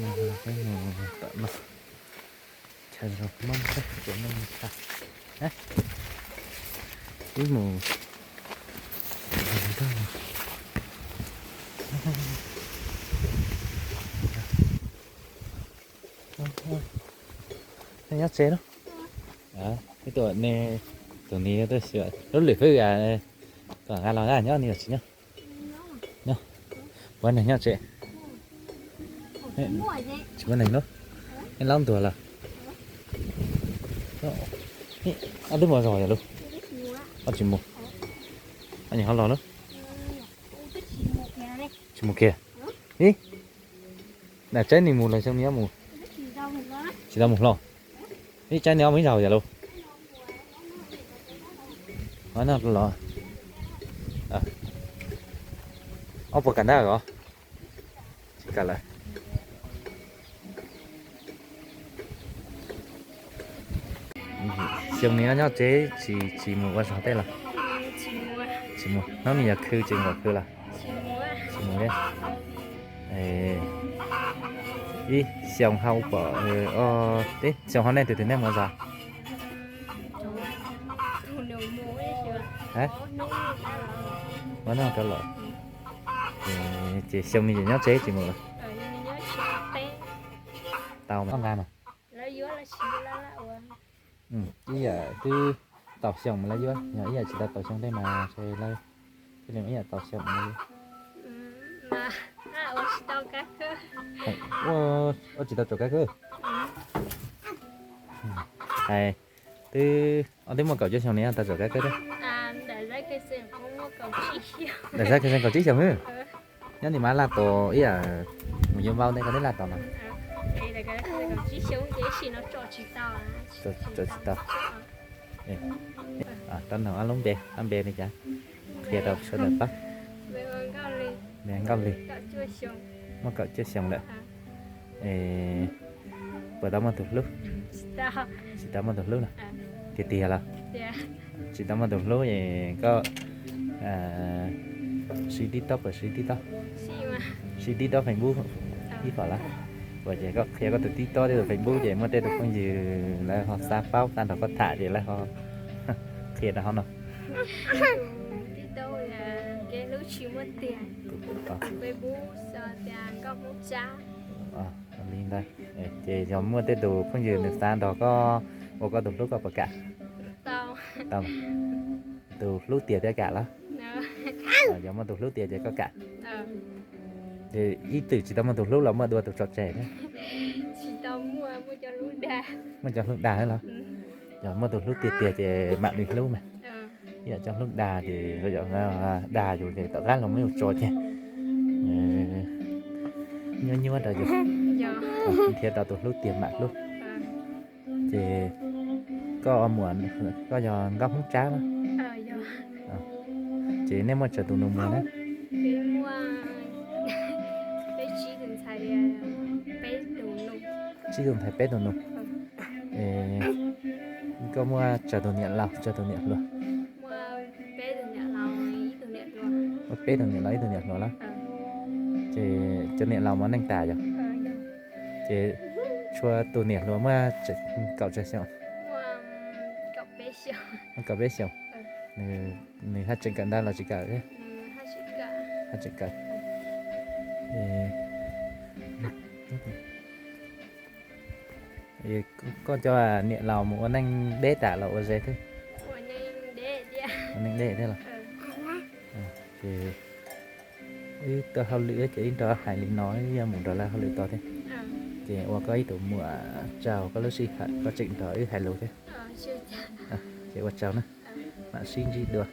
Peb mus tom no, chaw zoo Hmoob xwb, tsuas muaj chaw. Wb mus ntag. Nej nyob tsev lawm? Ib tug ne, tus ni twb xyuas lub lwm hwj, kom nqa los nyob ni los tsis nyob? Nyob. Puas neeg nyob tsev? Tsis muaj neeg lawm. Nej laub ntuag lawm. Ob twb mus zog yam lub. Ob tsis mus. Ob nyuam ho los lawm. Tsis mus kiag. Ib, na tsaib nws mus los xyoo nws mus. Tsis tau mus hlo. Ib, tsaib nws ob mus ib zaug yam lub. Ob no los. Ob puas kam ntag os? Tsis kam lawm. Xyoo nws nyob tsev tsis, tsis mus ua zog tej los? Tsis mus. Hnub nws yog khw tseem nkaum khw los? Tsis mus li. Ib xyoo hauv pom, ib xyoo hauv nej tus twg nej mus ua zog? Ua noj rau los. Ces xyoo nws nyob tsev tsis mus los? Tau mas nqa mas. Ib yam twb tau xyoo mas lawv yuav, yog ib yam tsis tau tau xyoo tej mas lawv thiaj li ib yam tau xyoo mas lawv yuav. Ua tsis tau tsom kab khwb. Hais twb, ob twb muaj kaum cuaj xyoo ne tau tsom kab khwb thiab. Daim zab kheej kaum tsib xyoo xwb. Nyob ntim mas laj tos ib yam mus yuav vauv ntej koj twb laj tos no. Tsom tsis tau. Rab ntaug ob lub npe, ob npe li cas? Qhia rau sawv daws paub. Nkauj Lig. Muaj kaum cuaj xyoo lawm. Puas tau muaj tus hlub? Tsis tau muaj tus hlub los? Tiag tiag los? Tsis tau muaj tus hlub es koj siv TikTok puas siv TikTok? Siv TikTok, Facebook ib yam los? Ua ces koj qhia koj tus TikTok thiab tus Facebook ces muaj tej tus phooj ywg lawv ho xav paub xav nrog koj tham ces lawv ho qhia rau hauv no. Li ntawd, ces yog muaj tej tus phooj ywg nws xav nrog koj ua koj tus hlub koj puas kam? Tau. Tus hlub tiag thiaj kam los? Yog muaj tus hlub tiag ces koj kam. Ces ib txwm tsis tau muaj tus hlub los muaj dua tus tso tseg thiab? Muaj cov hlub dag los? Yog muaj tus hlub tiag tiag ces mam li hlub mas. Ib yam cov hlub dag ces dag yus ces tom qab los muab yus tso ces nyuaj nyuaj rau yus. Nrhiav tau tus hlub tiag mam hlub. Ces koj ua muam, koj yog nkauj Hmoob Tsab los? Ces nej muaj tsawg tus nus muag na? Tsib tus ntxhais peb tus nus. Koj muaj tsawg tus niam laus tsawg tus niam hluas? Muaj peb tus niam laus ib tus niam hluas los? Ces cov niam laus mas neej tas yog? Ces tshuav tus niam hluas muaj kaum tsawg xyoo? Muaj kaum peb xyoo. Nws haj tseem kawm ntawv los tsis kawm? Haj tseem kawm. Koj cov niam laus mus ua neej deb tas los ua ze thiab? Ua neej deb thiab los? Ces wb tuaj hauj lwm ces wb nrog hais li no, wb yuav mus nrog lawv hauj lwm tod thiab. Ces ua koj ib tug muam tsaug koj lub sij hawm koj tseem nrog wb hais lus thiab. Ces ua tsaug na, mam sib ntsib dua.